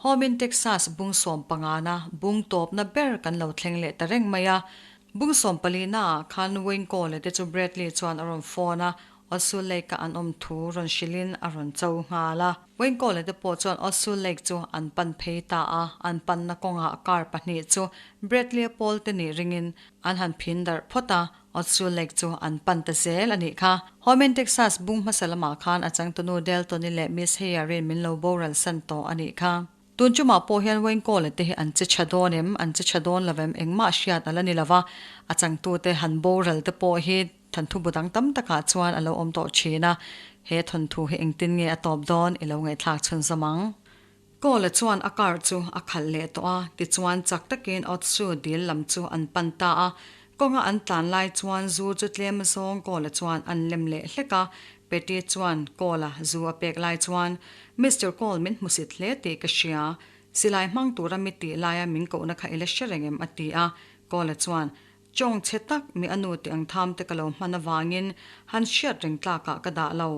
Home in Texas bung sawmpangana bung tawpna ber kan lo thleng leh ta reng mai a. Bung sawmpali naah khan Wayne Cole te chu Bradley chuan a rawn phone a, Otsu Lake-a an awm thu rawn hrilhin a rawn cho nghal a. Wayne Cole te pawh chuan Otsu Lake chu an pan phei ta a, an panna kawngah car pahnih chu Bradley-a pawl te nih ringin an han phin darh phawt a. Otsu Lake chu an pan ta zel a nih kha. Home in Texas bung hmasa lamah khan a changtunu Delton-i leh Miss Heyer-in min lo boral san tawh a nih kha. Tun chumah pawh hian Wayne Cole-a te hi an che tha dawn em, an che tha dawn lo em, engmah hriat a la ni lo va, a changtute han boral te pawh hi thanthu bu dang tam takah chuan a lo awm tawh thin a, he thawnthu hi engtin nge a tawp dawn i lo ngaihthlak chhunzawm ang. Cole-a chuan a car chu a khalh leh tawh a, tichuan chak takin Otsu dil lam chu an pan ta a. Kawnga an tlan lai chuan zu chu tlem zawng Cole-a chuan an lem leh hlek a, Patty chuan Cole-a zu a pek lai chuan, Mister Cole min hmusit hle tih ka hria, silai hmang tura mi tih laia min kohna kha i la hre reng em? a ti a. Cole-a chuan, Chawng chhe tak mi a nu tih ang tham te ka lo hman avangin han hriat reng tlakah ka dah lo.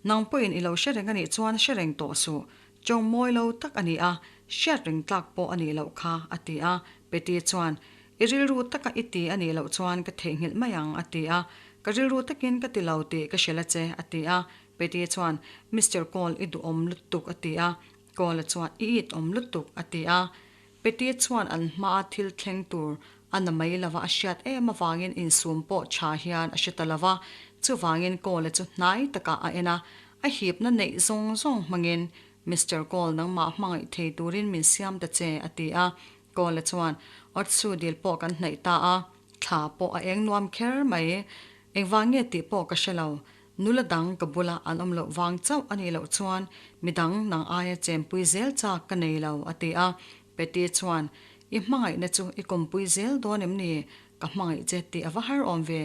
Nang pawhin i lo hre reng a nih chuan hre reng tawh suh. Chawng mawi lo tak a ni a, hriat reng tlak pawh a nih loh kha, a ti a. Patty chuan, I rilru taka i ti a nih loh chuan ka theihnghilh mai ang, a ti a. Ka rilru takin ka ti lo tih ka hrilh a che, a ti a. Patty chuan, Mister Cole i duhawm lutuk, a ti a. Cole-a chuan, I it awm lutuk, a ti a. Patty chuan an hmaa thil thleng tur a na mai lova a hriat em avangin insum pawh tha hian a hre ta lova, chuvangin Cole-a chu hnai takah a en a, a hipna neih zawng zawng hmangin, Mister Cole nangmah hmangaih thei turin min siam ta che, a ti a. Cole-a chuan, Otsu dil pawh kan hnaih ta a, thla pawh a eng nuam kher mai. Engvang nge tih pawh ka hre lo. Nula dang ka bula an awm loh vang chauh a nih loh chuan midang nang aia chenpui zel chak ka nei lo, a ti a. Patty chuan, I hmangaihna chu i kawmpui zel dawn em ni? Ka hmangaih che tih a va har awm ve.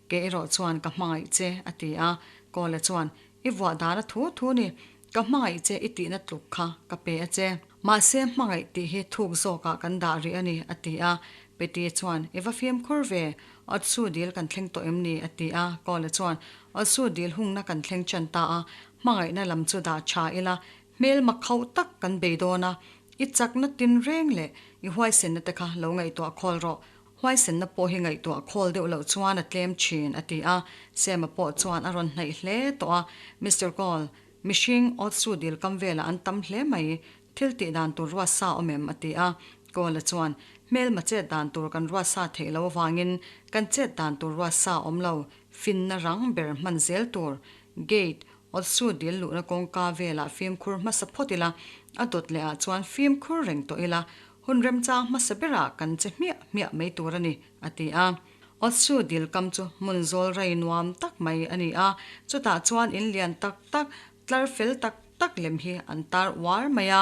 Kei erawh chuan ka hmangaih che, a ti a. Kawla chuan, I vuah dan a thu thu ni. Ka hmangaih che i tihna tluk kha ka pe a che. Mahse hmangaih tih hi thuk zawkah kan dah rih a ni, a ti a. Patty chuan, I va fimkhur ve. Otsu dil kan thleng tawh em ni? a ti a. Kawla chuan, Otsu dil hungna kan thleng chan ta a. Hmangaihna lam chu dah tha ila, Hmelma khauh tak kan bei dawn a, i chakna tinreng leh i huaisenna te kha lo ngaihtuah khawl rawh. Huaisenna pawh hi ngaihtuah khawl deuh loh chuan a tlem thin, a ti a. Sema pawh chuan a rawn hnaih hle tawh a, Mister Cole, mihring awtsu dil kam velah an tam hle mai, thil tih dan tur ruat sa awm em? a ti a. Cole-a chuan, Hmelma chet dan tur kan ruat sa theih loh avangin kan chet dan tur ruat sa awm lo, finna rang ber hman zel tur, gate, Awtsu dil luhna kawngka velah fimkhur hmasa phawt ila, a dawt leh ah chuan fimkhur reng tawh ila, hun remchang hmasa berah kan che hmiah hmiah mai tur a ni, a ti a. Awtsu dil kam chu hmun zawl rai nuam tak mai a ni a, chutah chuan in lian tak tak, tlar fel tak tak lem hi an tar uar mai a.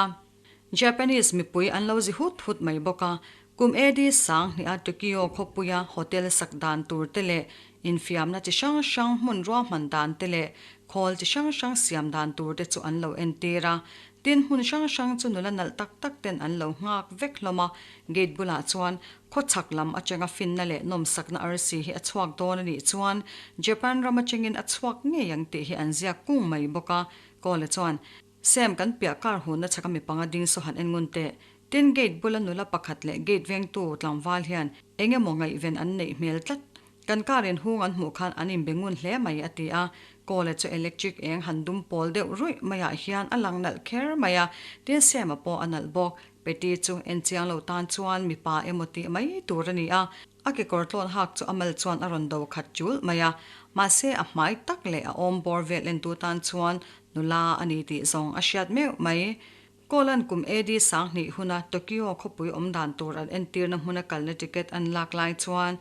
Japanese mipui an lo zi hut hut mai bawk a, kum AD 2000 a Tokyo khawpuia hotel sak dan tur te leh infiamna chi hrang hrang hmun ruahman dan te leh khawl chi hrang hrang siam dan tur te chu an lo entir a. Tin, hmun hrang hrang chu nula nalh tak tak ten an lo nghak vek hlawm a, gate bulah chuan khawchhak lam atanga finna leh nawmsakna arsi hi a chhuak dawn a nih chuan Japan ram atangin a chhuak ngei ang tih hi an ziak kung mai bawk a. Kawla chuan Sam, kan piah kar hunna chhaka mi panga ding saw han en ngun teh. Tin, gate bula nula pakhat leh gate vengtu tlangval hian eng emaw ngaihven an neih hmel tlat. Kan kar in hung an hmuh khan an inbe ngun hle mai, a ti a. Kawla chu electric eng han dum pawl deuh ruih maiah hian a lang nalh kher mai a, tin Sam-a pawh a nalh bawk. Patty chu en chiang lo tan chuan mipa emaw tih mai tur a ni a. A kekawr tlawn hak chu a mal chuan a rawn do khat chul mai a, mahse a hmai tak leh a awm bawr vel entu tan chuan nula a ni tih zawng a hriat meuh mai. Kawlan kum AD 2000 huna Tokyo khawpui awm dan tur an entirna hmuna kalna ticket an lak lai chuan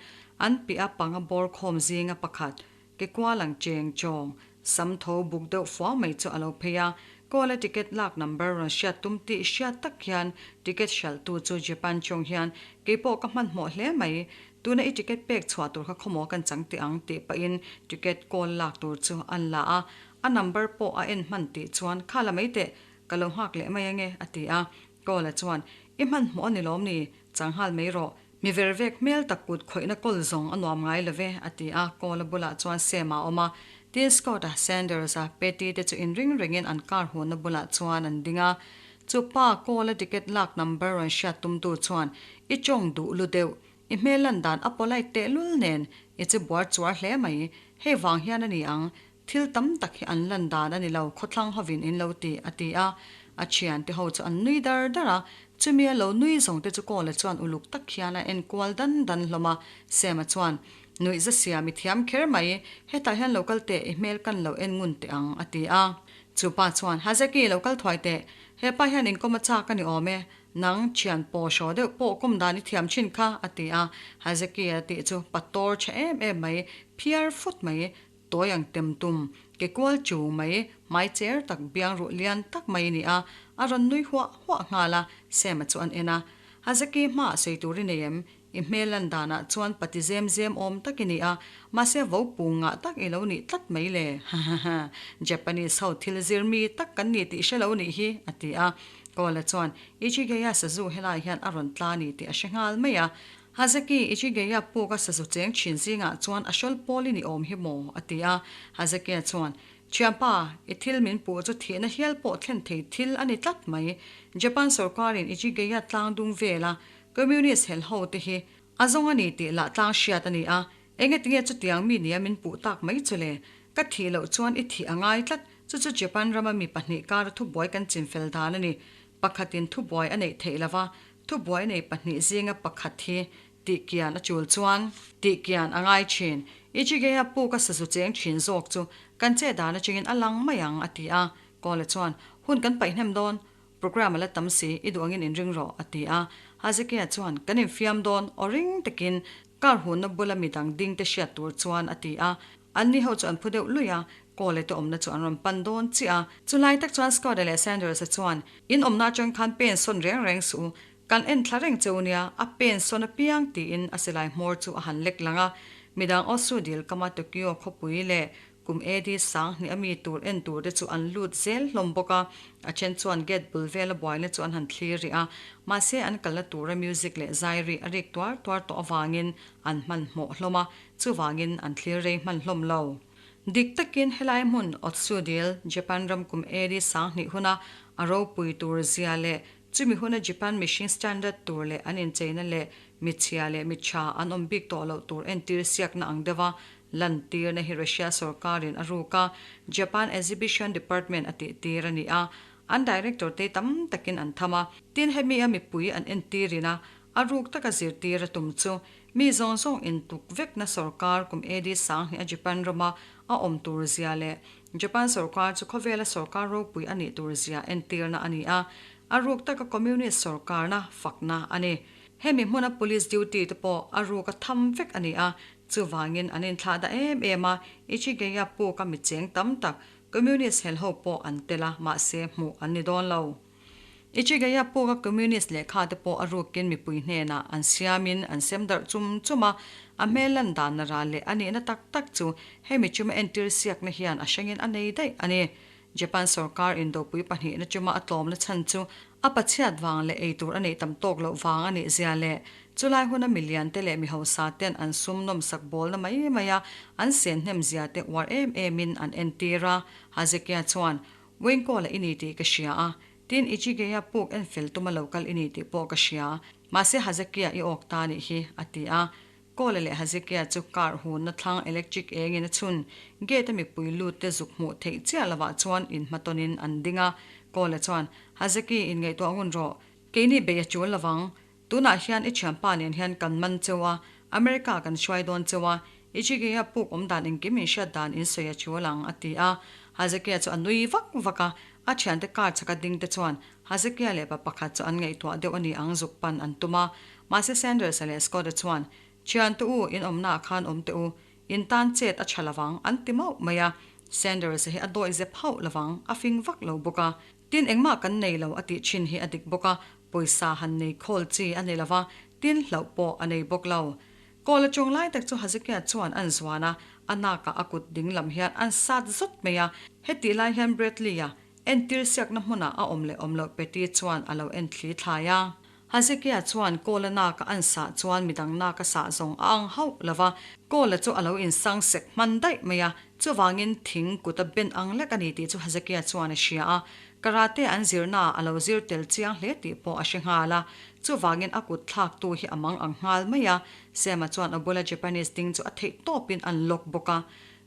an piah a panga bawr khawm zinga pakhat Ke kual ang cheng chawng, sam tho buk deuh fuau mai chu a lo phei a, Kawla ticket lak number rawn hriat tum tih hriat tak hian ticket hralhtu chu Japan chawng hian keipawh ka hmanhmawh hle mai, tuna i ticket pek chhuah tur kha khawmaw kan chang teh ang tih pahin ticket kawl lak tur chu an la a, a number pawh a en hman tih chuan kha la mai teh, ka lo nghak leh mai ange a ti a, Kawla chuan i hmanhmawh a ni lawm ni, chang nghal mai rawh. Mi ver vek hmel tak kut khawihna kawl zawng a nuam ngai lo ve, a ti a. Kawla bulah chuan Sam a awm a. Tin Scott-a, Sanders-a, Patty te chu inring rengin an car hunna bulah chuan an ding a. Chu pa Kawla ticket lak number rawn hriat tumtu chuan, I tawng duh lu deuh. I hmel lan dan a polite tehlul nen i che buar chuar hle mai. Hei vang hian a ni ang, thil tam tak hi an lan dan a ni lo, khawthlang hovin in lo ti, a ti a. A thiante ho chu an nui dar dar a, chumi a lo nui zawng te chu Kawla chuan uluk tak hian a en kual dan dan hlawm a. Sema chuan, Nuih za siam i thiam kher mai, hetah hian lo kal teh i hmel kan lo en ngun teh ang, a ti a. Chu pa chuan, Hazeki, lo kal thuai teh, he pa hian inkawm a chak a ni awm e, Nang thian paw hraw deuh pawh kawm dan i thiam thin kha, a ti a. Hezekiah tih chu pator tha em em mai, phiar fut mai, tawi ang tem tum, ke kual chu mai, hmai cher tak biang ruh lian tak mai a ni a, a rawn nui huah huah nghal a, Sema chu an en a. Hezeki hmaah sawi tur i nei em? I hmel lan danah chuan pati zem zem awm tak i ni a, mahse vo pung ngah tak i lo nih tlat mai le. Hahaha, Japanese ho thil zir mi tak kan ni tih hre lo nih hi, a ti a. Kawla chuan, Ichigeya sazu helai hian a rawn tla ni tih a hre nghal mai a. Hazaki, Ichigeya puka sazu cheng thin zingah chuan a hrawl pawl i ni awm hi maw? a ti a. Hazakia chuan, Thianpa, i thil min puh chu thihna hial pawh thlen thei thil a ni tlat mai. Japan sorkarin Ichigeya tlang dung vela Communist hel ho te hi a zawng a ni tih lah tlang hriat a ni a, engatinge chutiang mi nia min puh tak mai chu le? Ka thih loh chuan i thih a ngai tlat, chu chu Japan rama mi pahnih kara thubuai kan chinfel dan a ni. Pakhatin thubuai a neih theih lova, thubuai nei pahnih zinga pakhat hi tihkian a chul chuan tihkian a ngai thin. Ichigeia puka sazu cheng thin zawk chu kan chet dan atangin a lang mai ang a ti a. Kawla chuan, Hun kan paih hnem dawn, Programme a la tam si, i duh angin inring rawh, a ti a. Hazekia chuan, Kan infiam dawn, aw ring takin car hunna bula midang ding te hriat tur chuan, a ti a. Anni ho chu an phu deuh luih a, Cole te awmna chu an rawn pan dawn chiah a. Chulai tak chuan Scott-a leh Sanders-a chuan, In awmna atang khan pen sawn reng reng suh u, kan en thla reng cheu nia, a pen sawn apiang, tiin a silai hmawr chu a han lek lang a. Midang Osu dil kama Tokyo khawpui leh Kum AD 2000 a mi tur en tur te chu an lut zel hlawm bawk a, a then chuan gate bul vela buaina chu an han thlir rih a, mahse an kalna tura music leh zai ri a rik tuar tuar tawh avangin an hmanhmawh hlawm a, chuvangin an thlir rei hman hlawm lo. Dik takin helai hmun Otsudil, Japan ram kum AD 2000 huna a ropui tur zia leh chumi huna Japan mihring standard tur leh an incheina leh michhia leh miṭha an awm bik tawh loh tur entir siakna ang deuha Lantirna hi Russia sorkarin a ruk a, Japan Exhibition Department a tihtir a ni a, an director te tam takin an tham a. Tin, hemi a mipui an entirin a, a ruk taka zirtir a tum chu mi zawng zawng intuk vekna sorkar kum AD 2000 a Japan rama a awm tur zia leh Japan sorkar chu khawvela sorkar ropui a nih tur zia entirna a ni a, a ruk taka Communist sorkarna fakna a ni. Hemi hmuna police duty te pawh a ruk a tham vek a ni a, Chuvangin an inthlah dah em em a, Ichigeia puk a mi cheng tam tak Communist hel ho pawh an tel a, mahse hmuh an ni dawn lo. Ichigeia puk a Communist lehkha te pawh a rukin mipui hnenah an siamin an sem darh chum chum a, a hmel lan dan ral leh a nihna tak tak chu hemi chuma entir siakna hian a hrangin a nei daih a ni. Japan sorkar indopui pahnihna chuma a tlawmna chhan chu a pachhiat vang leh eitur a neih tam tawk loh vang a nih zia leh chulai huna milian te leh mihausa ten an sum nawmsak bawlna mai mai a an sen hnem zia te uar em em in an entir a. Hazekia chuan, Wengkawla i ni tih ka hria a, tin Ichigeia puk en fel tuma lo kal i ni tih pawh ka hria, mahse Hazekia i awk ta nih hi, a ti a. Kawla leh Hazekia chu car hunna thlang electric engin a chhun. Gate a mipui lut te zuk hmuh theih chiah lovah chuan inhmatawnin an ding a. Kawla chuan, Hazeki, inngaihtuah ngun rawh. Keini bei a chul lovang. Tunah hian i thianpa nen hian kan man cheu a, America kan hruai dawn cheu a, Ichigeia puk awm dan engkim in hriat dan in sawi a chul ang, a ti a. Hazekia chu a nui vak vak a, a thiante car chaka ding te chuan Hazekia leh pa pakhat chu an ngaihtuah deuh a ni ang zuk pan an tum a. Mahse Sanders-a leh Scott-a chuan, Thiante u, in awmnaah khan awm teh u, in tan chet a tha lovang, an ti mauh mai a. Sanders-a hi a dawih zep hauh lovang, a fing vak lo bawk a. Tin engmah kan nei lo a tih thin hi a dik bawk a, pawisa han nei khawl chi a ni lova, tin hlauh pawh a nei bawk lo. Kawl a chawng lai tak chu Hazekia chuan an zuan a, a nakah a kut ding lam hian an sat zawt mai a. Hetih lai hian Bradley-a entir siakna hmunah a awm leh awm loh Patty chuan a lo en thli thlai a. Hazekia chuan Kawla naka an sah chuan midang naka sah zawng a ang hauh lo va, Kawla chu a lo insang sek hman daih mai a, chuvangin thing kut a ben ang lek a ni tih chu Hazekia chuan a hria a. Karate an zirnaah a lo zir tel chiang hle tih pawh a hre nghal a, chuvangin a kut thlaktu hi a mang ang nghal mai a. Sam-a chuan a bula Japanese ding chu a theih tawpin an lock bawk a.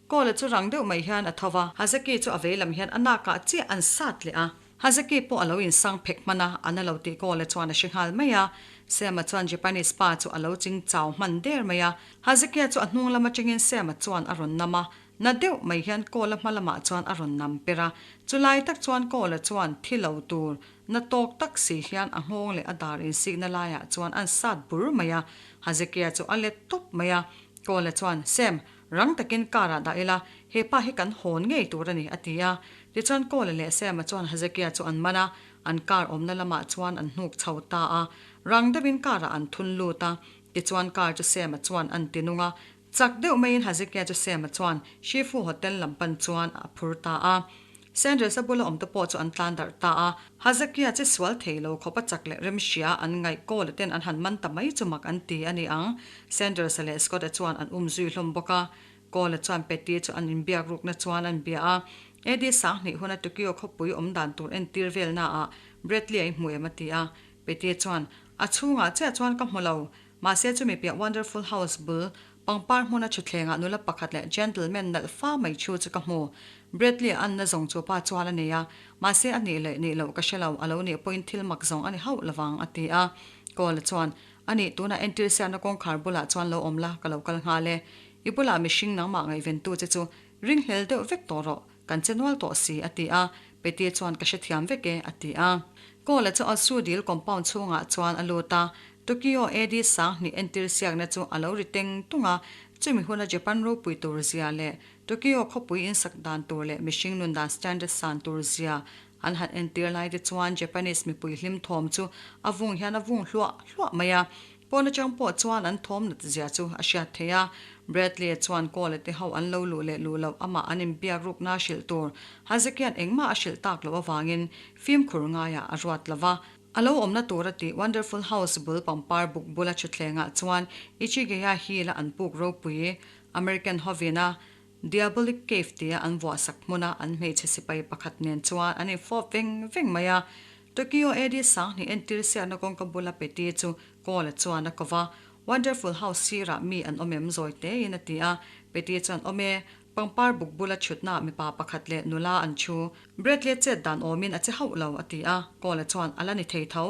Kawl-a chu rang deuh mai hian a tho va, Hazaki chu a vei lam hian a nakah chiah an sat leh a. Hazaki pawh a lo insang phek hman a, an a lo tih Kawl-a chuan a hre nghal mai a. Sam-a chuan Japanese pa chu a lo ching chau hman der mai a. Hazakia chu a hnung lam atangin Sam-a chuan a rawn nam a, Na deuh mai hian Kawla hma lamah chuan a rawn nam per a, chulai tak chuan Kawla chuan thi lo tur na tawk tak si hian a nghawng leh a dar insikna laiah chuan an sat bur mai a, Hazekia chu a let tawp mai a. Kawla chuan, Sam, rang takin car ah dah ila, he pa hi kan hawn ngei tur a ni, a ti a. Tichuan Kawla leh Sam-a chuan Hazekia chu an man a, an car awmna lamah chuan an hnuk chho ta a. Rang deuhin car ah an thun lut a, tichuan car chu Sam-a chuan an ti nung a, Chak deuh maiin Hazekia chu Sema chuan Shifu Hotel lam pan chuan a phur ta a. Sanders-a bula awmte pawh chu an tlan darh ta a. Hazekia che sual thei lo khawpa chak leh remhria an ngaih Kawla ten an han man ta mai chu mak an ti a ni ang. Sanders-a leh Scott-a chuan an um zui hlawm bawk a. Kawla chuan Patty chu an inbiak rukna chuan an bia a. AD sanghnih huna Tokyo khawpui awm dan tur entir velnaah Bradley-a i hmu em a ti a. Patty chuan, A chhungah chiah chuan ka hmu lo. Mahse chumi piah Wonderful House bul pangpar hmuna thutthlengah nula pakhat leh gentleman nalh fa mai thu chu ka hmu. Bradley a anna zawng chu pa chuan a nei a, mahse a nih leh nih loh ka hre lo, a lo nih pawhin thil mak zawng a ni hauh lovang a ti a. Cole chuan, A nih, tunah entir siamna kawngkhar bulah chuan lo awm la, ka lo kal nghal e. I bulah mihring nangmah ngaihventu che chu ringhlel deuh vek tawh rawh. Kan che nual tawh si, a ti a. Peti chuan ka hrethiam vek e, a ti a. Kawla chu Otsu dil compound chhungah chuan a lut a. Tokyo AD 2000 entir siakna chu a lo ri teng tung a. Chumi huna Japan ropui tur zia leh Tokyo khawpui insak dan tur leh mihring nun dan standard san tur zia an han entir lai te chuan Japanese mipui hlim thawm chu a vung hian a vung hluah hluah mai a. Pawn atang pawh chuan an thawm nat zia chu a hriat theih a, Bradley-a chuan Cole-a te ho an lo luh leh luh loh amah an inbiak rukna hrilh tur Hazekia'n engmah a hrilh tak loh avangin fimkhur ngaiah a ruat lo va. A lo awmna tur a tih Wonderful House bul pangpar buk bula thutthlengah chuan Ichigaya Hill-a an puk ropui American hovina Diabolic Cave tia an vuahsak hmuna an hmeichhe sipai pakhat nen chuan an infawp veng veng mai a. Tokyo AD 2000 entir siakna kawngka bula Patty chu Cole-a chuan a ko va, Wonderful House sirah mi an awm em zawi tein a ti a. Patty chuan Awm e, pangpar buk bula chhutnaah mipa pakhat leh nula an thu. Bradley chet dan awmin a che hauh lo a ti a. Cole-a chuan A la ni thei tho.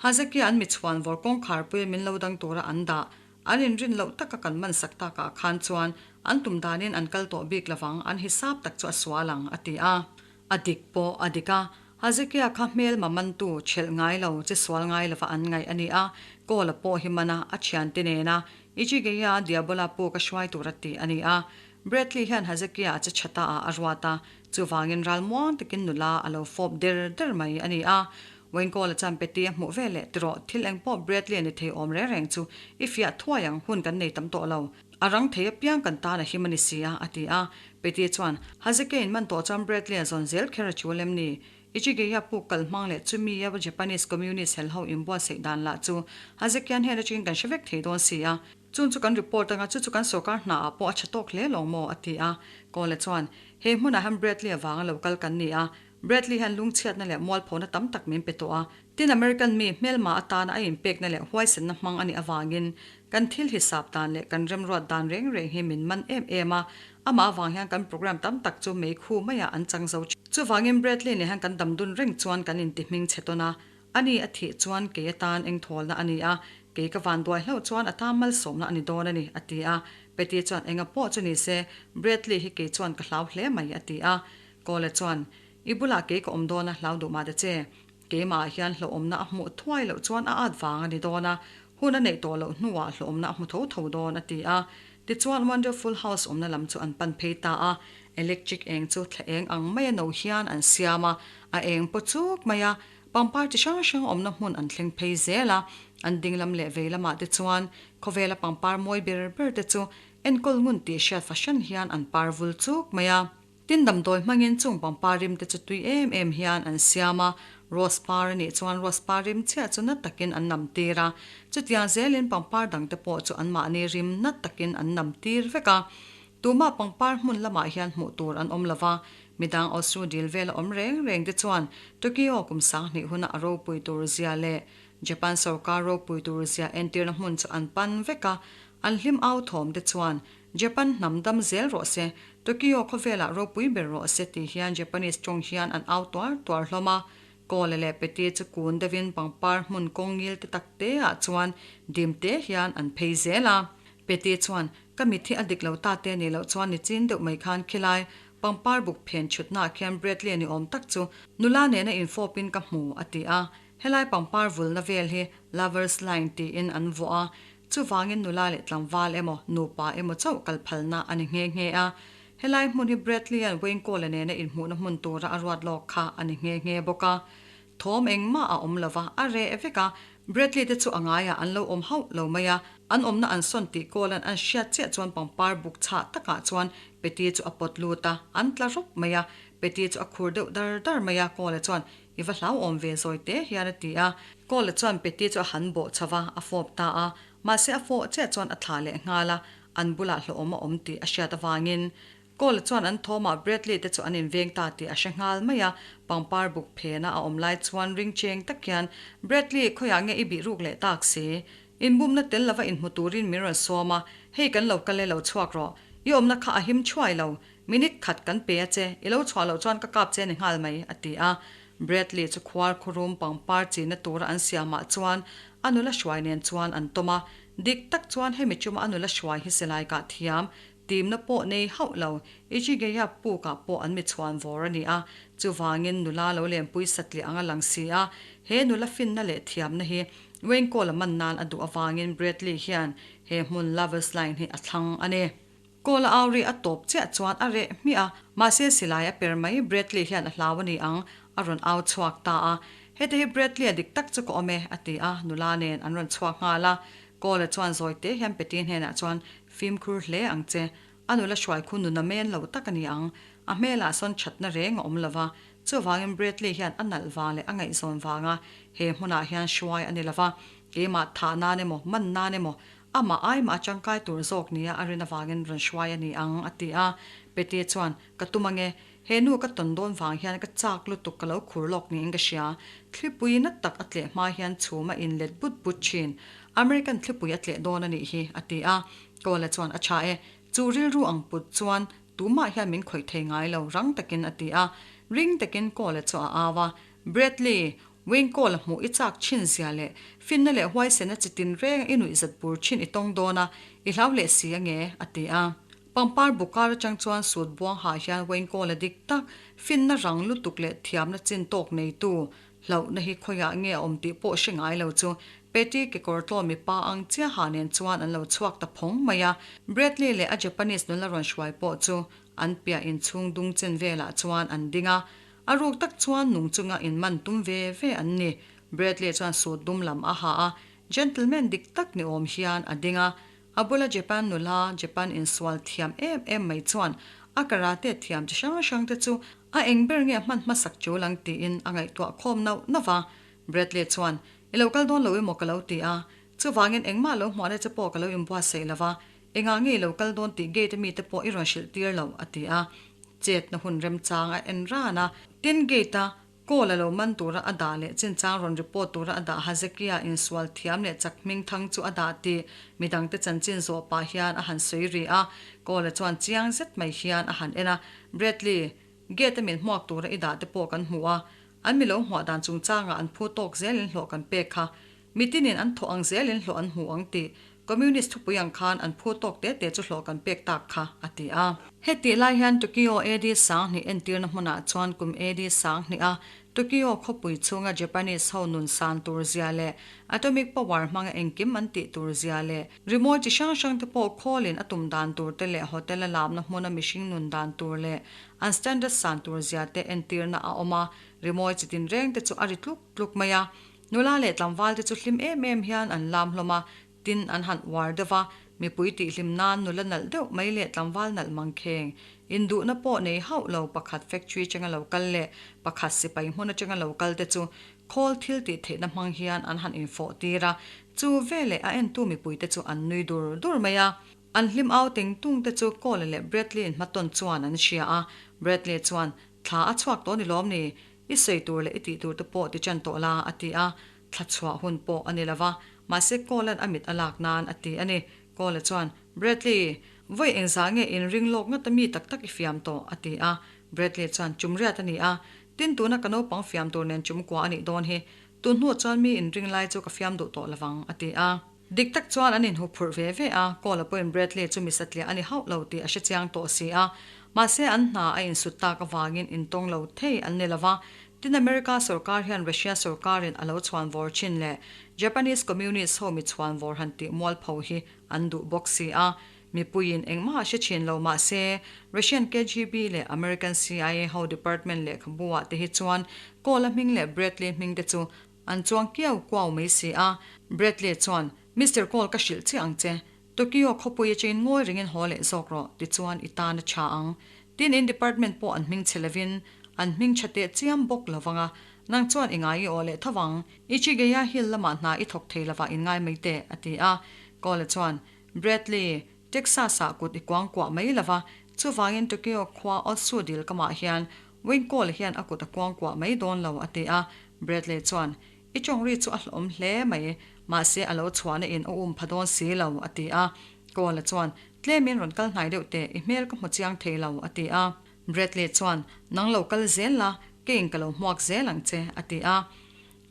Hazekia an mi chhuan vawr kawngkhar puia min lo dang tura an dah. An inrin loh taka kan man sak takah khan chuan an tum danin an kal tawh bik lovang, an hisap tak chu a sual ang, a ti a. A dik pawh a dik a, Hazekia kha hmelma mantu chelh ngai lo, che sual ngai lova an ngaih a ni a, Kawla pawh hi man a, a thiante nena Ichigeia Diabola puk a hruai tur a ti a ni a. Bradley hian Hazekia a che tha ta ah a ruat a, chuvangin ralmuang takin nula a lo fawp der der mai a ni a. Wayne Cole-a chuan Patty a hmuh ve leh tiraw, thil eng pawh Bradley a ni thei awm reng reng chu i fiah thuai ang, hun kan nei tam tawh lo. A rang thei apiang kan tan a him a ni si a, a ti a. Patty chuan, Hazekia in man tawh chuan Bradley a zawn zel kher a chul em ni? Ichigeia puk kal hmang leh chumi a Japanese Communist hel ho inbuatsaih dan lah chu Hazekian hnen atangin kan hre vek thei dawn si a. Chung chu kan report anga chu chu kan sorkar hna ah pawh a tha tawk hle lawng maw? a ti a. Cole chuan, He hmunah hian Bradley avanga lo kal kan ni a, Bradley hian lungchhiatna leh mualphona tam tak min pe tawh a. Tin, American mi hmelma atana a inpekna leh huaisenna hmang a nih avangin kan thil hisap dan leh kan remruat dan reng reng hi min man em em a. Amah avang hian kan program tam tak chu meikhu maiah an chang zo thin. Chuvangin Bradley nen hian kan dam dun reng chuan kan inti hming chhe tawn a. Ani a thih chuan kei atan engthawlna a ni a, kei ka van duai hlauh chuan a tan malsawmna a ni dawn a ni, a ti a. Patty chuan enga pawh chu ni se, Bradley hi kei chuan ka hlau hle mai, a ti a. Kawla chuan, I bulah kei ka awm dawn a, hlau duh mah ta che. Keimahah hian hlauhawmna a hmuh thuai loh chuan a at vang a ni dawn a, hun a neih tawh loh hnuah hlauhawmna a hmu tho tho dawn, a ti a. Tichuan Wonderful House awmna lam chu an pan phei ta a, electric eng chu thla eng ang maia no hian an siam a, a eng paw chuk mai a, pangpar chi hrang hrang awmna hmun an thleng phei zel a, an ding lam leh vei lamah te chuan khawvela pangpar mawi ber ber te chu enkawl ngun tih hriat fahran hian an par vul chuk mai a. Tin damdawi hmangin chung pangpar rim te chu tui em em hian an siam a, rose par a nih chuan rose par rim chiah chu na takin an nam tir a, chutiang zelin pangpar dang te pawh chu anmahni rim na takin an nam tir vek a. Tumah pangpar hmun lamah hian hmuh tur an awm lo va, Midang Otsu dil vela awm reng reng te chuan Tokyo kum 2000 huna a ropui tur zia leh Japan sorkar ropui tur zia entirna hmun chu an pan vek a, an hlim au thawm te chuan Japan hnam dam zel rawh se, Tokyo khawvelah ropui ber rawh se tih hian Japanese tawng hian an au tuar tuar hlawm a. Kawle leh Peti chu kun deuhin pangpar hmun kawng ngil te tak te ah chuan dim te hian an phei zel a. Peti chuan, Ka mit hi a dik lo ta te nih loh chuan ni chin deuh mai khan khilai pangpar buk phen chhutnaah khian Bradley ni awm tak chu nula nena infawpin ka hmu, a ti a. Helai pangpar vulna vel hi Lovers Line tiin an vuah a, chuvangin nula leh tlangval emaw nupa emaw chauh kal phalna a ni nghe nghe a. Helai hmun hi Bradley-a'n Wayne Cole-a nena inhmuhna hmun tura a ruat lawk kha a ni nghe nghe bawk a. Thawm engmah a awm lova, a reh vek a, Bradley te chu a ngaiah an lo awm hauh lo mai a, an awmna an sawn tih Cole-a'n an hriat chiah chuan pangpar buk chhah takah chuan Petty chu a pawt lut a, an tla rawp mai a, Petty chu a khur deuh dar dar mai a, Cole-a chuan, I va hlauhawm ve zawi te hian a ti a. Cole-a chuan Petty chu a han bawh chho va, a fawp ta a, mahse a fawh chiah chuan a thlah leh nghal a, an bulah hlauhawm a awm tih a hriat avangin Cole chuan an thawmah Bradley te chu an inveng ta tih a hre nghal mai a, pangpar buk phena a awm lai chuan ring cheng tak hian, Bradley, khawiah nge i bih ruk leh tak si? Inbumna tel lova inhmu turin min rawn sawm a, hei kan lo kal e lo chhuak rawh. I awmna kha a him thuai lo. Minute khat kan pe a che, i lo chhuah loh chuan ka kap che ni nghal mai, a ti a. Bradley chu khuar khurum pangpar china tura an siamah chuan a nula hruai nen chuan an tawm a. Dik tak chuan hemi chuma a nula hruai hi silai kah thiam Timna pawh nei hauh lo, Ichigeia pukah pawh an mi chhuan vawr a ni a, chuvangin nula lo lenpui satliah anga lang si a, he nula finna leh thiamna hi Wayne Cole-a man nan a duh avangin Bradley hian he hmun Lovers Line hi a thlang a ni. Cole-a au ri a tawp chiah chuan a reh hmiah a, mahse silai a per mai Bradley hian a hlau a ni ang, a rawn au chhuak ta a. Hete hi Bradley-a dik tak chu ka awm e, a ti a, nula nen an rawn chhuak nghal a. Cole-a chuan zawi te hian Petty hnenah chuan Fimkhur hle ang che. A nula hruai khu nuna men lo tak a ni ang. A hmelah sawn thatna reng a awm lo va. Chuvangin Bradley hian a nalh vang leh a ngaihzawn vanga he hmunah hian hruai a ni lo va. Keimah thah nan emaw, man nan emaw, amah aimah a tangkai tur zawk nia a rin avangin rawn hruai a ni ang, a ti a. Petty chuan, Ka tum ange. He nu ka tawn dawn vang hian ka chak lutuk ka lo khur lawk niin ka hria. Thlipui na tak a tleh hma hian chhum a inlet but but thin. American thlipui a tleh dawn a nih hi, a ti a. Kawla chuan a tha e. Chu rilru ang put chuan tumah hian min khawih thei ngai lo, rang takin a ti a. Ring takin Kawla chu a au a. Bradley, Wayne Kawla hmuh i chak thin zia leh finna leh huaisena chi tin reng i nuihzat bur thin i tawng dawn a, i hlau leh si ange, a ti a. Pangpar bukar atang chuan sut buang hah hian Wayne Cole-a dik tak, finna rang lutuk leh thiamna chin tawk neitu, hlauhna hi khawiah nge a awm tih pawh hre ngai lo chu Petty kekawr tlawn mipa ang chiaha nen chuan an lo chhuak ta phawng mai a. Bradley leh a Japanese nula rawn hruai pawh chu an piah inchhung dung chen velah chuan an ding a. A ruk tak chuan nung chunga inman tum ve ve an ni. Bradley chuan sut dum lam a ha a, gentleman dik tak ni awm hian a ding a. A bula Japan nula, Japan insual thiam em em mai chuan a karate thiam chi hrang hrang te chu a eng ber nge hman hmasak tul ang tiin a ngaihtuah khawm nauh nauh va. Bradley chuan, I lo kal dawn lo emaw ka lo ti a, chuvangin engmah lo hmuahna che pawh ka lo inbuatsaih lo va, engah nge i lo kal dawn tih gate a mite pawh i rawn hrilh tir lo, a ti a. Chetna hun remchang a en ran a, tin gate a Call a lo man tura a dah leh chinchang rawn report tura a dah Hazekia insual thiam leh chak hming thang chu a dah tih midangte chanchin zawh pah hian a han sawi ri a. Call-a chuan chiang zet mai hian a han en a, Bradley, gate a min hmuak tura i dah te pawh kan hmu a, an mi lo hmuah dan chungchangah an phu tawk zelin hlawh kan pek kha. Mitinin an thawh ang zelin hlawh an hmu ang tih Communist thupui ang khan an phu tawk te te chu hlawh kan pek tak kha, a ti a. Hetih lai hian Tokyo AD 2000 entirna hmunah chuan kum AD 2000 a Tokyo khawpui chhunga Japanese ho nun san tur zia leh atomic power hmanga engkim an tih tur zia leh rimawi chi hrang hrang te pawh khawlin a tum dan tur te leh hotel a lamna hmuna mihring nun dan tur leh an standard san tur zia te entirna a awm a, rimawi chi tinreng te chu a ri tluk tluk mai a. Nula leh tlangval te chu hlim em em hian an lam hlawm a, tin an han uar deuh va, mipui tihhlim nan nula nalh deuh mai leh tlangval nalh mangkheng, induhna pawh nei hauh lo pakhat factory atanga lo kal leh pakhat sipai hmun atanga lo kal te chu khawl thil tih theihna hmang hian an han infawh tir a, chu veleh a entu mipui te chu an nui dur dur mai a. An hlim au teng tung te chu Cole leh Bradley in hmatawn chuan an hria a. Bradley chuan, Thla a chhuak tawh ni lawm ni? I sawi tur leh i tih tur te pawh ti ṭan tawh la, a ti a. Thla chhuah hun pawh a ni lo va, mahse Cole-a'n a mit a lak nan a ti a ni. Cole chuan, Bradley, vawi engzah nge inring lawk ngata mi tak tak i fiam tawh? a ti a. Bradley chuan, Chum riat a ni a. Tin, tuna ka naupang fiam tur nen chum kua a nih dawn hi. Tun hnuah chuan mi inring lai chu ka fiam duh tawh lovang, a ti a. Dik tak chuan an inhu phurh ve ve a, Cole-a pawhin Bradley chu mi satliah a ni hauh lo tih a hre chiang tawh si a. Mahse an hna a insut tak avangin intawng lo thei an ni lova. Tin America sorkar hian Russia sorkarin a lo chhuan vawr thin leh Japanese Communist ho mi chhuan vawr han tih mualpho hi an duh bawk si a. Mipuiin engmah a hre thin lo mahse Russian KGB leh American CIA ho department lehkhabu ah te hi chuan Cole-a hming leh Bradley hming te chu An chuang kiau kuau mai si a. Bradley chuan, Mister Cole ka hrilh chiah ang che. Tokyo khawpui atangin ngawi rengin haw leh zawk rawh, tichuan i tan a tha ang. Tin in department pawh an hming chhe lovin an hming tha teh chiam bawk lo vang a. Nang chuan i ngai i aw leh tho vang. Ichigeya Hill lamah hna i thawk thei lovah in ngai mai teh, a ti a. Cole chuan, Bradley, Texas-ah kut i kuang kuah mai lova, chuvangin Tokyo khua Otsu dil kamah hian Wayne Cole hian a kut a kuang kuah mai dawn lo, a ti a. Bradley chuan, I tawng ri chu a hlawm hle mai, mahse a lo chhuahna in a um pha dawn si lo, a ti a. Cole chuan, Tlemin rawn kal hnai deuh teh, i hmel ka hmu chiang thei lo, a ti a. Bradley chuan, Nang lo kal zel la, keiin ka lo hmuak zel ang che, a ti a.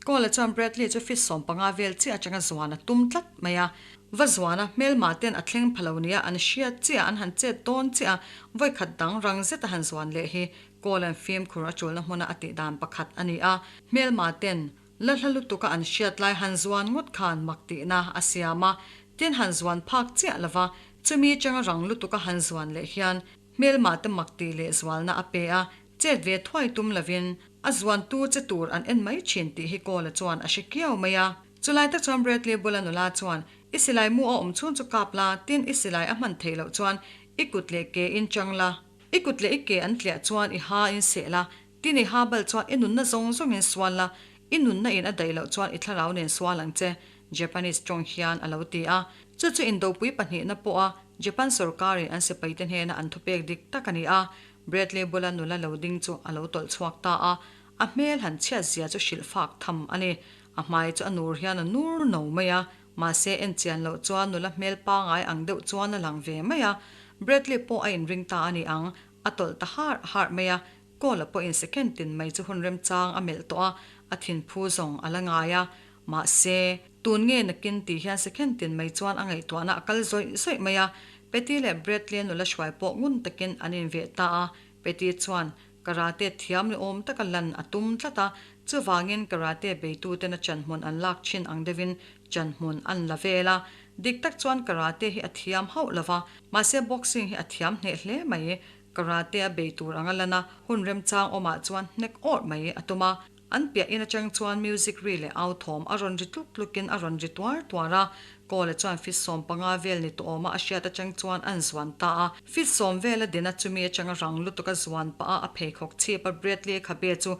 Cole chuan Bradley chu feet 15 vel chiah atanga zuan a tum tlat mai a. Va zuana hmelmah ten a thleng pha lo nia an hriat chiah an han chet dawn chiah a, vawikhat dang rang zeta han zuan leh hi Cole-a'n fimkhur a tulna hmuna a tih dan pakhat a ni a. Hmelmah ten la hla lutuka an hriat lai han zuan ngawt khan mak tihna a siam a, tin han zuan phak chiah lova chumi atanga rang lutuka han zuan leh hian hmelmah te mak tih leh zualna a pe a, chet ve thuai tum lovin A zuantu che tur an en mai thin tih hi Kawla chuan a hre kiau mai a. Chulai tak chuan Bradley bula nula chuan, I silai mu a awm chhung chu kap la, tin i silai a hman theih loh chuan i kut leh ke in chang la. I kut leh i ke an tliah chuan i ha in seh la, tin i ha bal chuan i nunna zawng zawng in sual la, i nunna in a daih loh chuan i thlarau nen sual ang che, Japanese tawng hian a lo ti a. Chu chu indopui pahnihna pawha Japan sorkarin an sipaite hnena an thupek dik tak a ni a. Bradley bula nula lo ding chu a lo tawlh chhuak ta a, a hmel han chhiat zia chu hrilh fak tham a ni. A hmai chu a nur hian a nur no mai a, mahse en chian loh chuan nula hmel pangai ang deuh chuan a lang ve mai a. Bradley pawh a inring ta a ni ang, a tawlh ta harh harh mai a, Cole-a pawhin second tin mai chu hun remchang a melh tawh a, a thinphu zawng a la ngai a. Mahse, tun nge nakin tih hian second tin mai chuan a ngaihtuahna a kal zawih zawih mai a, Patty leh Bradley nula hruai pawh ngun takin an inveh ta a, Patty chuan karate thiam ni awm taka lan a tum tlat a, chuvangin karate beituten a chanhmun an lak thin ang deuhin chanhmun an la vel a. Dik tak chuan karate hi a thiam hauh lo va, mahse boxing hi a thiam hneh hle mai. Karate a bei tur anga lan a, hun remchang awmah chuan hnek awrh mai a tum a. An piah in atang chuan music ri leh au thawm a rawn ri tluk tluk in a rawn ri tuar tuar a, Kawla chuan feet 15 vel ni tawh awma a hriat atang chuan an zuan ta a. Feet sawm vel a din a chumi atanga rang lutuk a zuan pah a a pheikhawk chhip a Bradley khabe chu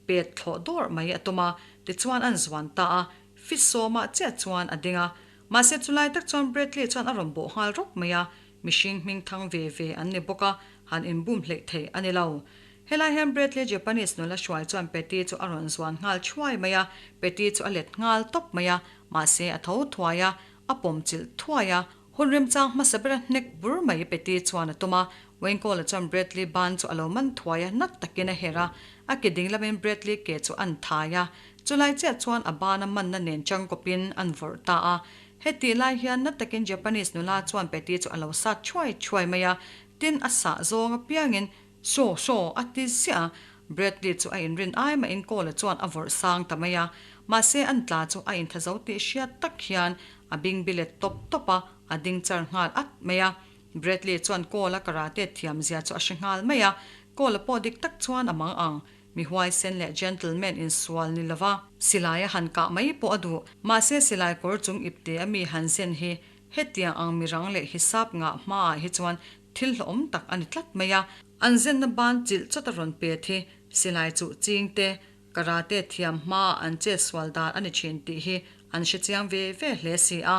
pet thlawh dawrh mai a tum a, tichuan an zuan ta a. Feet sawmah chiah chuan a ding a. Mahse chulai tak chuan Bradley chuan a rawn bawh nghal rawk mai a, mihring hming thang ve ve an ni bawk a, han inbum hleih theih a ni lo. Helai hian Bradley Japanese nula hruai chuan Patty chu a rawn zuan nghal thuai mai a, Patty chu a let nghal tawp mai a, mahse a tho thuai a, a pawm chilh thuai a. Hun remchang hmasa bera hnek bur mai Patty chuan a tum a, Wayne Cole-a chuan Bradley ban chu a lo man thuai a, nat takin a herh a, a ke ding lamin Bradley ke chu an thai a, chulai chiah chuan a bana manna nen changkawpin an vawrh ta a. Hetih lai hian nat takin Japanese nula chuan Patty chu a lo sat thuai thuai mai a, tin a sah zawng apiangin Saw saw, a ti ziah a. Bradley chu a inrin ai mahin Cole-a chuan a vawrh sang ta mai a. Mahse an tla chu a intha zo tih hriat tak hian a bing bi let tawp tawp a, a ding char nghal at mai a. Bradley chuan Cole-a karate thiam zia chu a hre nghal mai a. Cole-a pawh dik tak chuan a mang ang. Mi huaisen leh gentleman insual ni lova. Silai a han kah mai pawh a duh. Mahse silai kawr chung ipte a mi han zen hi hetiang ang mirang leh hisap ngah hmaah hi chuan Thil hlawhawm tak a ni tlat mai a. An zenna ban chilh chawt a rawn pet hi silai chuh ching te, karate thiam hmaa an chet sual dan a ni thin tih hi an hre chiang ve ve hle si a.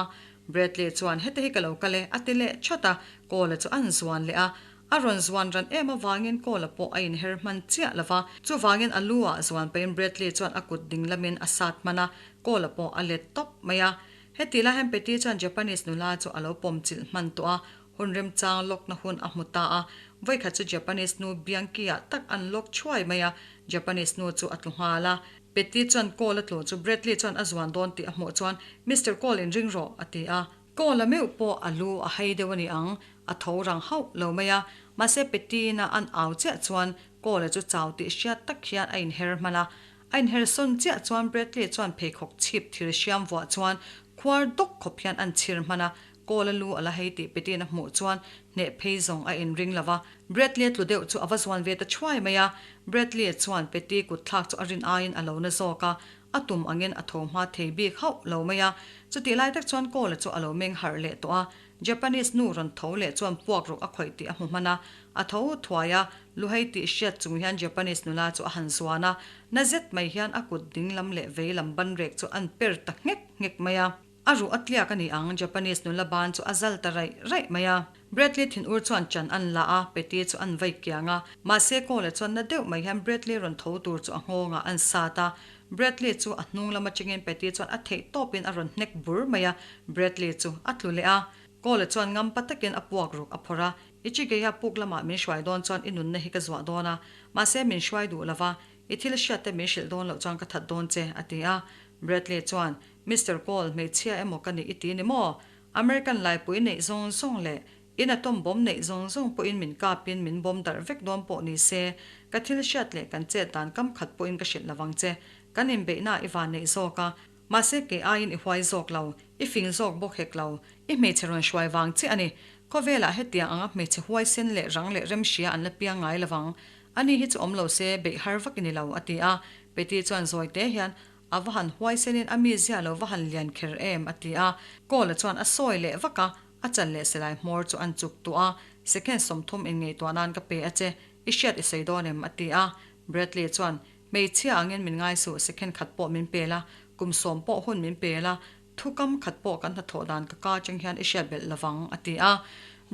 Bradley chuan heti hi ka lo kal e a ti leh chat a, Cole-a chu an zuan leh a. A rawn zuan ran em avangin Cole-a pawh a inher hman chiah lo va, chuvangin a lu ah zuan pahin Bradley chuan a kut ding lamin a sat hman a, Cole-a pawh a let tawp mai a. Heti lai hian Petty chuan Japanese nula chu a lo pawm chilh hman tawh a, hun remchang lawkna hun a hmu ta a. Vawikhat chu Japanese nu Bianchi-ah tak an lawk thuai mai a, Japanese nu chu a tlu nghal a. Petty chuan Cole-a tlu chu Bradley chuan a zuan dawn tih a hmuh chuan, Mister Cole inring rawh, a ti a. Cole-a meuh pawh a lu a hai deuh a ni ang, a tho rang hauh lo mai a. Mahse Petty-in-a an au chiah chuan Cole-a chu chau tih hriat tak hian a inher hman a. A inher sawn chiah chuan Bradley chuan pheikhawk chhip thir hriam vuah chuan khuar dawk khawp hian an chhir hman a. Cole-a lu a la hei tih Petty-in a hmuh chuan hneh phei zawng a inring lo va. Bradley-a tlu deuh chu a va zuan ve ta thuai mai a. Bradley-a chuan Petty kut thlak chu a rin aiin a lo na zawk a. A tum angin a tho hma thei bik hauh lo mai a. Chutih lai tak chuan Cole-a chu a lo meng harh leh tawh a. Japanese nu rawn tho leh chuan puak ruk a khawih tih a hmu hman a. A tho thuai a, luhei tih hriat chung hian Japanese nula chu a han zuan a. Na zet mai hian a kut ding lam leh vei lam banrek chu an per ta nghek nghek mai a. A ruh a tliak a ni ang, Japanese nula ban chu a zal ta raih raih mai a. Bradley thinur chuan chan an la a, Petty chu an vai kiang a. Mahse Cole-a chuan na deuh mai hian Bradley rawn tho tur chu a nghawngah an sat a. Bradley chu a hnung lam atangin Petty chuan a theih tawpin a rawn hnek bur mai a, Bradley chu a tlu leh a. Cole-a chuan ngampa takin a puak ruk a phawrh a, Ichigeia puk lamah min hruai dawn chuan i nunna hi ka zuah dawn a, mahse min hruai duh lova, i thil hriatte min hrilh dawn loh chuan ka that dawn che, a ti a. Bradley chuan, Mister Cole, hmeichhia emaw ka nih i ti ni maw? American laipui neih zawng zawng leh in atom bomb neih zawng zawng pawhin min kapin min bomb darh vek dawn pawh ni se, ka thil hriat leh kan chet dan kam khat pawhin ka hrilh lovang che. Kan inbeihna i van neih zawk a, mahse kei aiin i huai zawk lo, i fing zawk bawk hek lo, i hmeichhe rawn hruai vang chiah a ni. Khawvelah hetiang anga hmeichhe huaisen leh rang leh remhria an la piang ngai lovang. Ani hi chu awm lo se beih har vak i ni lo, a ti a. Peti chuan zawi te hian, A va han huaisenin a mizia lo va han lian kher em? a ti a. Kawla chuan a sawi leh vak a, a chal leh silai hmawr chu an chuk tuah a, Second 30 in ngaihtuah nan ka pe a che, i hriat i sawi dawn em? a ti a. Bradley chuan, Hmeichhia angin min ngai suh, second khat pawh min pe la, kum sawm pawh hun min pe la, thu kam khat pawh kan hnathawh dan ka ka atang hian i hriat belh lovang, a ti a.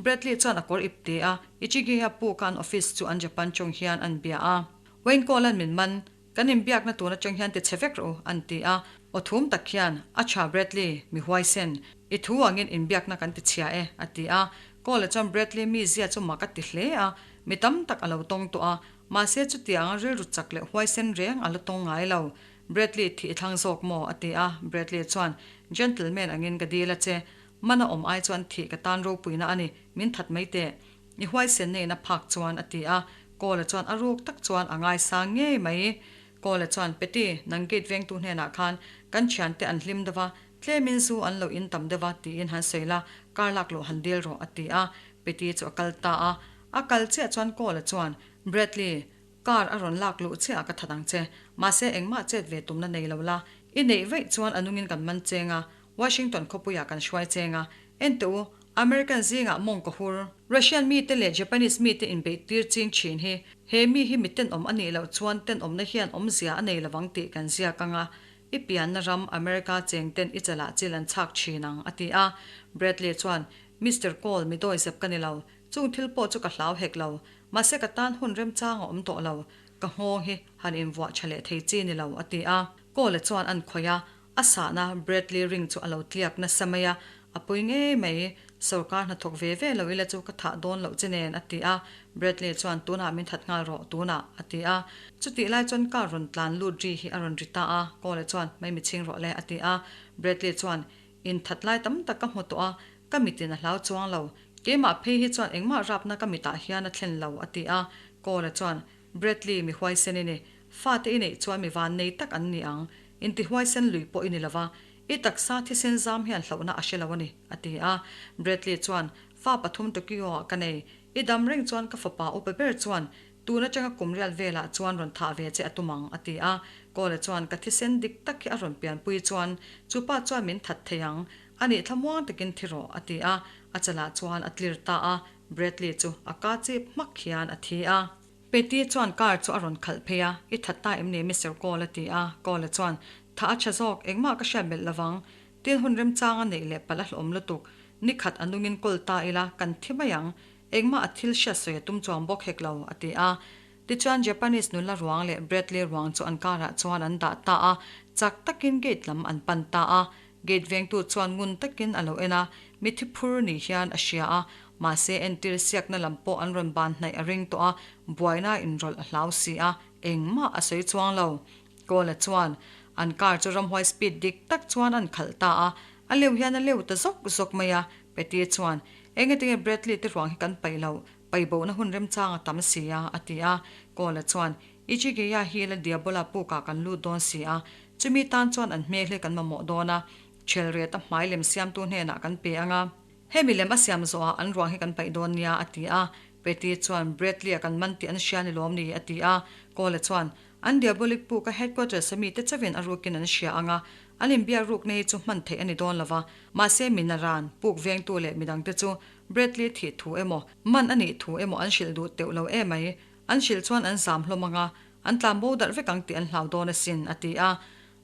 Bradley chuan a kawr ip te a, Ichigiha puk a an office chu an Japan chawng hian an bia a. Wayne Cole-a'n min man, Kan inbiakna tun atang hian ti chhe vek rawh u, an ti a. Aw thum tak hian, A tha Bradley, mi huaisen. I thu angin inbiakna kan ti chhia e, a ti a. Cole-a chuan Bradley mizia chu mak a ti hle a, mi tam tak a lo tawng tawh a, mahse chutianga rilru chak leh huaisen reng a la tawng ngai lo. Bradley thih i thlang zawk maw? a ti a. Bradley chuan, Gentleman angin ka dil a che. Mana awm ai chuan thih ka tan ropuina a ni, min that mai teh. I huaisenna in a phak chuan a ti a, Kawla chuan a ruk tak chuan a ngaisang ngei mai. Kawla chuan, Peti, nang gate vengtu hnenah khan kan thiante an hlim deuh a, tlemin zu an lo in tam deuh a tiin han sawi la, kar lak loh han dil rawh a ti a. Peti chu a kal ta a. A kal chiah chuan Kawla chuan, Bradley, car a rawn lak luh chiah a ka that ang che. Mahse engmah chet ve tumna nei lo la. I neih vaih chuan a nungin kan man cheng a, Washington khawpuiah kan hruai cheng a. Enteh u, American zingah mawng ka hur. Russian mite leh Japanese mite inbeih tir ching thin hi, he mi hi mi tenawm a nih loh chuan tenawmna hian awmzia a nei lovang tih kan ziak ang a, i pianna ram America cheng ten i chalah chil an chhak thin ang, a ti a. Bradley chuan, Mister Cole, mi dawi zep ka ni lo. Chung thil pawh chu ka hlau hek lo. Mahse ka tan hun remchang a awm tawh lo. Ka nghawng hi han invuah tha leh thei chi ni lo, a ti a. Cole-a chuan an khawih a, A sahna Bradley ring chu a lo tliak nasa mai a, a pui ngei mai. Sorkar hnathawk ve ve lo ila chu ka thah dawn loh che nen, a ti a. Bradley chuan, Tunah min that nghal rawh, tunah, a ti a. Chutih lai chuan car rawn tlan lut ri hi a rawn ri ta a. Cole chuan, Mai mi chhing rawh le, a ti a. Bradley chuan, In that lai tam tak ka hmu tawh a, ka mitin a hlau chuang lo. Keimah phei hi chuan engmah rapna ka mitah hian a thlen lo, a ti a. Cole chuan, Bradley, mi huaisen i ni. Fate i neih chuan mi vannei tak an ni ang. Intihuaisen lui pawh i ni lova, i taksa thisen zam hian hlauhna a hre lo a ni, a ti a. Bradley chuan, Fa pathum Tokyo-ah ka nei. I dam reng chuan ka fapa upa ber chuan tun atanga kum riat velah chuan rawn thah ve che a tum ang, a ti a. Cole chuan, Ka thisen dik tak hi a rawn pianpui chuan chu pa chuan min that thei ang. A nih thlamuang takin thi rawh, a ti a. A chalah chuan a tlir ta a. Bradley chu a ka chip hmak hian a thi a. Petty chuan car chu a rawn khalh phei a, I that ta em ni Mister Cole a ti a, Cole chuan, Tha a tha zawk, engmah ka hriat belh lovang. Tin hun remchang a neih leh palh a hlawm lutuk. Ni khat a nungin kawl ta ila, kan thi mai ang. Engmah a thil hriat sawi a tum chuang bawk hek lo, a ti a. Tichuan Japanese nula ruang leh Bradley ruang chu an karah chuan an dah ta a, chak takin gate lam an pan ta a. Gate vengtu chuan ngun takin a lo en a, mithi phur ni hian a hria a, mahse entir siakna lam pawh an rawn ban hnaih a ring tawh a, buaina inrawlh a hlau si a, engmah a sawi chuang lo. Kawla chuan an car chu ramhuai speed dik tak chuan an khalh ta a, a leu hian a leu ta zawk zawk mai a, Patty chuan, Engatinge Bradley te ruang hi kan paih loh? Paihbohna hun remchang a tam si a, a ti a. Kawla chuan, Ichigeia hi la Diabola pukah kan lut dawn si a, chumi tan chuan an hmel hi kan mamawh dawn a, Chelret a hmai lem siamtu hnenah kan pe ang a. Hemi lem a siam zawhah an ruang hi kan paih dawn nia, a ti a. Patty chuan, Bradley-a kan man tih an hria ni lawm ni? a ti a. Kawla chuan, An diabolic puk a headquarters a mite chauhin a rukin an hria ang a, an inbiak rukna hi chu hman theih a ni dawn lo va, mahse mi naran, puk vengtu leh midangte chu Bradley thih thu emaw, man a nih thu emaw an hrilh duh teuh lo emai, an hrilh chuan an zam hlawm ang a, an tlan bo darh vek ang tih an hlau dawn asin, a ti a.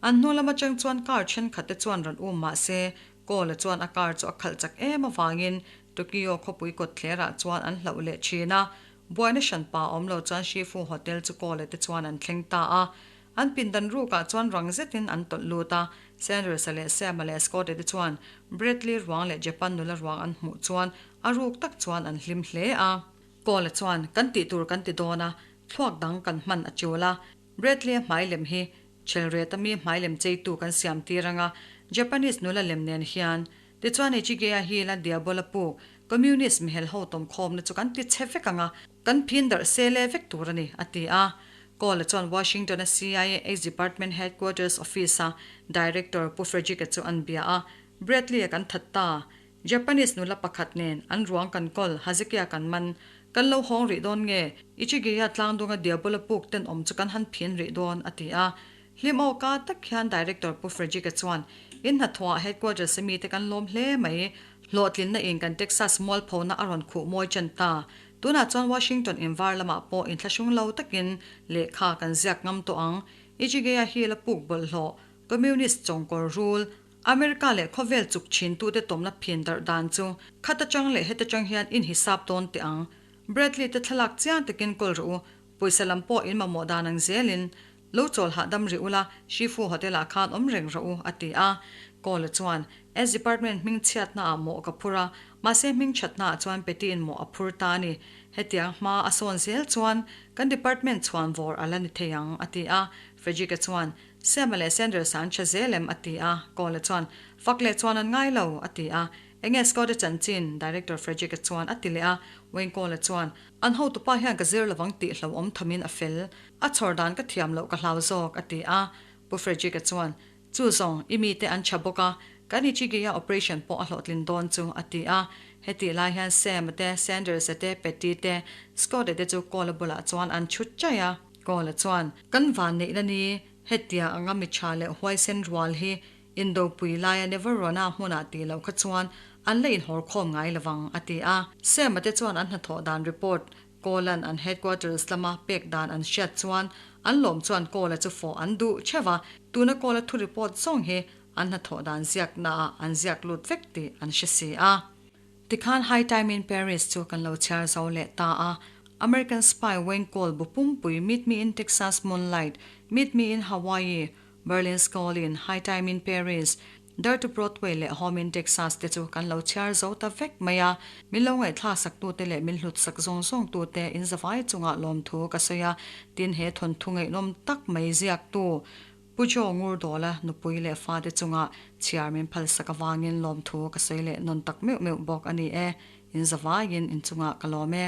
An hnu lam atang chuan car thenkhat te chuan rawn um mahse, Cole-a chuan a car chu a khalh chak em avangin Tokyo khawpui kawtthlerah chuan an hlauh leh thin a, Buaina hranpa awm lo chuan Shifu Hotel chu Kawle te chuan an thleng ta a. An pindan rukah chuan rang zetin an tawlh lut a. Sanders-a leh Sam-a leh Scott-a te chuan Bradley ruang leh Japan nula ruang an hmuh chuan a ruk tak chuan an hlim hle a. Kawle chuan, Kan tih tur kan ti dawn a, thluak dang kan hman a tul a. Bradley-a hmai lem hi Chelret-a mi hmai lem cheitu kan siam tir ang a, Japanese nula lem nen hian. Tichuan Ichigea hi la Diabola puk, Communist mihel ho tawmkhawmna chu kan ti chhe vek ang a, kan phin darh se le vek tur a ni, a ti a. Cole-a chuan Washington-a CIA East Department Headquarters Office-a Director Pu Frederick-a chu an bia a, Bradley-a kan that ta. Japanese nula pakhat nen an ruang kan kawl Hazekia kan man. Kan lo hawng rih dawn nge? Ichigea tlangdunga Diabola puk tenawm chu kan han phin rih dawn, a ti a. Hlim aw ka tak hian Director Pu Frederick-a chuan, In hnathawhah Headquarters a mite kan lawm hle mai. Hlawhtlinna in kan Texas mualphona a rawn khuh mawi chen ta. Tunah chuan Washington in var lamah pawh inthlahrung lo takin lehkha kan ziak ngam tawh ang. Ichigea hi la puk bawlhhlawh, Communist chawngkawr rul, America leh khawvel chuk chhintute tawmna phin darh dan chu khat atang leh heta tang hian inhisap dawn teh ang. Bradley te thlalak chiang takin kawl rawh u, pawisa lam pawh in mamawh dan ang zelin Lo chawl hahdam rih ula, Shifu Hotel ah khan awm reng rawh u, a ti a. Cole chuan, S Department hming chhiatna ah mawh ka phur a, mahse hming thatna ah chuan Petty-in mawh a phur ta a ni. Hetiang hma a sawn zel chuan kan department chhuan vawr a la ni thei ang, a ti a. Frederick-a chuan, Sam-a leh Sanders-a an tha zel em? a ti a. Cole chuan, Fak leh chuan an ngai lo, a ti a. Enge Scott-a chanchin? Director Frederick-a chuan a ti leh a. Wayne Cole-a chuan, An hotupa hian ka zir lovang tih hlauhawm thamin a fel. A chhawr dan ka thiam loh ka hlau zawk, a ti a. Pu Frederick-a chuan, Chu zawng, i mite an tha bawk a, kan Ichigeia operation pawh a hlawhtlin dawn chu, a ti a. Hetih lai hian Sam-a te, Sanders-a te, Patty te, Scott-a te chu Cole-a bulah chuan an chhut chaih a. Cole-a chuan, Kan vanneihna ni, hetia anga mi tha leh huaisen rual hi Indopui laia Never Rona hmunah tih loh kha chuan an la inhawrkhawm ngai lovang, a ti a. Sam-a te chuan an hnathawh dan report Cole-a'n an headquarters lama pek dan an hriat chuan an lawm chuan Cole-a chu fawh an duh theuh a, tuna Cole-a thu report zawng hi an hnathawh dan ziaknaah an ziak lut vek tih an hre si a. Tikhan High Time in Paris chu kan lo chhiar zo leh ta a, American Spy Wayne Cole bu pumpui Meet Me in Texas Moonlight, Meet Me in Hawaii, Berlin's Calling, High Time in Paris, Dirt to Broadway leh Home in Texas te chu kan lo chhiar zo ta vek mai a. Min lo ngaihthlak saktute leh min hlut sak zawng zawngtute in zavai chungah lawmthu ka sawi a, tin he thawnthu ngaihnawm tak mai ziaktu Pu Joe Ngurdawla nupui leh fate chungah chhiar min phalsak avangin lawmthu ka sawi leh nawn tak meuh meuh bawk a ni e. In zavaiin in chungah ka lawm e.